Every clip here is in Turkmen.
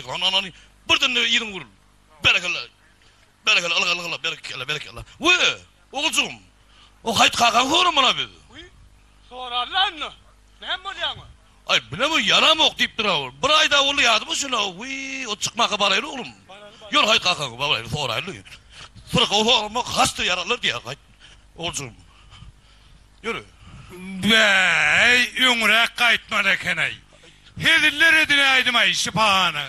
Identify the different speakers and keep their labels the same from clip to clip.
Speaker 1: Berekella. Hany, hany, birden-de yzyňa öwrül. Berekella. Berekella, ylga, ylga, berekella, berekella. We, oguljygym, o Haýyt kakaňy soramana biz.
Speaker 2: Wiý, sorarlar indi. Näme bolýaňa?
Speaker 1: Aý, bilemok, ýaramok diýipdir-ä ol. Bir aý-da boldy ýadyma düşen-ä. Wiý, o çykmaka baraýly oglum. Ýör Haýyt kakaňa baraýly, soraýly. Syrkaw soramak haçda ýararlar diýýär, Haýyt, oguljygym. Ýör.
Speaker 3: Bäý, öňräk gaýtmaly eken-aý. Heziller edinäýdim-aý şypahana.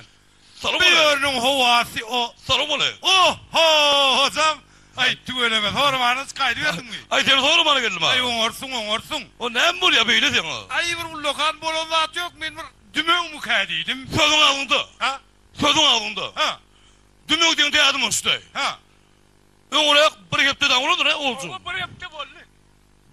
Speaker 1: Salam
Speaker 3: Bu ýeriniň howasy o.
Speaker 1: Salam aleýkum.
Speaker 3: Oho, hojam. Aý, tüweleme, soramana gaýdyberdiňmi?
Speaker 1: Aý, seni soramana geldim-a.
Speaker 3: Aý, oňarsyň, oňarsyň.
Speaker 1: O näme bolýar beýle saňa?
Speaker 3: Aý, bir ullakan bolan zat ýok, men bir dümewmikä diýdim.
Speaker 1: Sözüň agzyňda.
Speaker 3: Ha?
Speaker 1: Sözüň agzyňda.
Speaker 3: Ha.
Speaker 1: Dümew diýen dädim uçdy.
Speaker 3: Ha.
Speaker 1: Öňräk bir hepde daň bolandyr, hä, oljum?
Speaker 2: Hawa, bir hepde boldy.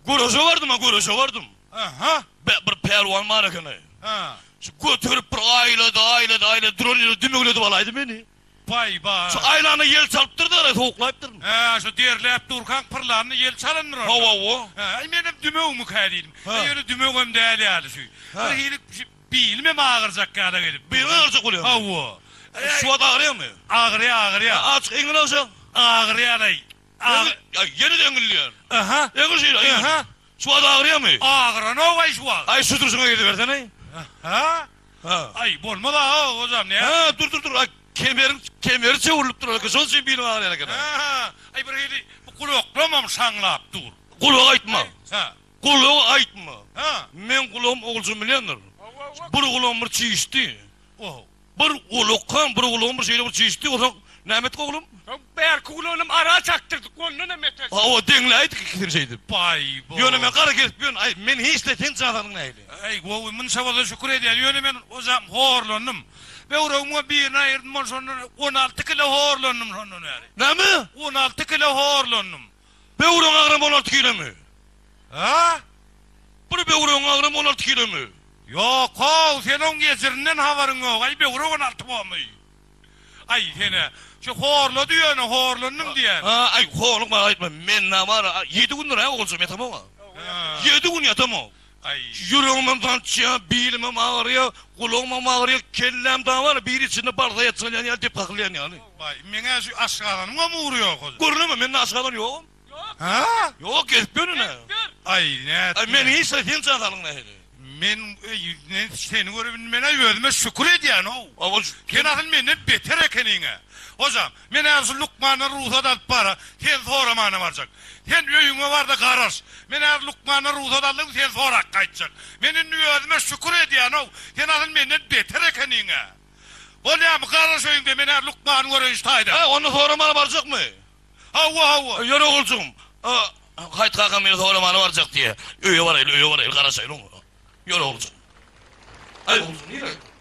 Speaker 1: Göreşe bardym-a, göreşe bardym.
Speaker 3: Aha.
Speaker 1: Be, bir pälwan bar eken-aý.
Speaker 3: Ha.
Speaker 1: Şu göterip bir aýlady, aýlady, aýlady, duran ýerde dümegledip alaýdy meni.
Speaker 3: Baý-baý.
Speaker 1: Şu aýlanda ýel çalypdyr-da, sowuklaýypdyryn.
Speaker 3: Hä, şu derläp durkaň pyrlanda ýel çalandyr onda.
Speaker 1: Hawa-hawa.
Speaker 3: Hä, aý menem dümewmikä diýdim.
Speaker 1: Hä.
Speaker 3: Ýöne dümewem däl ýaly şu.
Speaker 1: Hä.
Speaker 3: Bir hili şu bilimem agyrjak ýaly gelip.
Speaker 1: Biliň agyrjak bolýarmy?
Speaker 3: Hawa.
Speaker 1: Şu wagt agyrýarmy?
Speaker 3: Agyrýar, agyrýar.
Speaker 1: Azjyk eňil alsaň.
Speaker 3: Agyrýar-aý.
Speaker 1: Eňil, ýene-de eňilýär.
Speaker 3: Aha.
Speaker 1: Eňil şeýle, eňil.
Speaker 3: Aha.
Speaker 1: Şu wagt agyrýarmy?
Speaker 3: Agyranok-aý şu wagt.
Speaker 1: Aý, şu durşuňa gezibersene.
Speaker 3: Aha.
Speaker 1: Ha.
Speaker 3: Aý, bolmaz-a, hojam, näme?
Speaker 1: Ha, dur, dur, dur. Aý, kemeriň, kemeri çöwrülip duran eken, şonuň üçin biliň agyrýan eken.
Speaker 3: Ha, aý, bir hili bu gulaklamam şaňlap dur.
Speaker 1: Gulak aýtma.
Speaker 3: Ha.
Speaker 1: Gulagy aýtma.
Speaker 3: Ha.
Speaker 1: Meň gulagym oguljygym bilýändir.
Speaker 2: Hawa,
Speaker 1: Bir gulagym bir çişdi.
Speaker 3: Oho.
Speaker 1: Bir gulakam, bir gulagym bir şeýle bir çişdi. Onsoň näme etdik oglum?
Speaker 2: Soň bärki gulagynam ara çakdyrdyk, ondanam beter.
Speaker 1: Hawa, deňläýdik ikisini şeýdip.
Speaker 3: Baý-bo.
Speaker 1: Ýöne men gara kesip ýörün. Aý, men hiç-de sen janyň nähili?
Speaker 3: Aý, gowy, munça bolsa şükür edýän. Ýöne men hojam horlandym. Böwregimiňem birini aýyrdym, ol şondan 16 kilo horlandym şondan bäri.
Speaker 1: Näme?
Speaker 3: 16 kilo horlandym.
Speaker 1: Böwregiň agramy 16 kilomy?
Speaker 3: A?
Speaker 1: Bir böwregiň agramy 16 kilomy?
Speaker 3: Ýok-how, sen oň ejirinden habaryň ýok. Aý, böwrek 16 bormy? Aý, sen-ä, şu horlady ýöne, horlandym diýýän.
Speaker 1: Ha, aý, horluk maňa aýtma. Men-ä bar-a, ýedi gündür-ä oguljygym ýatamok-a. Ýedi gün ýatamok.
Speaker 3: Aý.
Speaker 1: Ýüregimem sançýar, bilimem agyrýar, gulagymam agyrýar, kelläm dagy bar-a, biri içinde barsaýat çalýan ýaly, dep kakylýan ýaly.
Speaker 3: Baý, meň-ä şu aşgazanymam ugry ýok hojam.
Speaker 1: Görüneme, mende aşgazan ýogam.
Speaker 2: Ýok.
Speaker 3: Hä?
Speaker 1: Ýok, gezip ýörün-ä.
Speaker 2: Gezip ýör.
Speaker 3: Aý, nätdiň?
Speaker 1: Aý, men hiç zat, seň jan saglygyň nähili?
Speaker 3: Men, eý, men seni görüp indi men-ä özüme şükür edýän-ow.
Speaker 1: Hawa,
Speaker 3: Sen asyl menden beter ekeniň-ä. Hojam, men häzir şu lukmandan rugsat alyp bar-a, seni soramana barjak. Sen öýüňe bar-da garaş. Men häzir lukmandan rugsat aldym, seni sorap gaýtjak. Men indi özüme şükür edýän-ow. Sen asyl menden beter ekeniň-ä. Bolýamy, garaş öýüňde, men häzir lukmany göreýin şu taýda.
Speaker 1: Hä, onda soramana barjakmy?
Speaker 3: Hawa, hawa.
Speaker 1: Ýör oguljygym. Haýt kakam meni soramana barjak diýýär. Öýe baraýly, öýe baraýly, garaşaýly oňa. Ýör oguljygym. Aý, oguljygym, nirä gitdiň?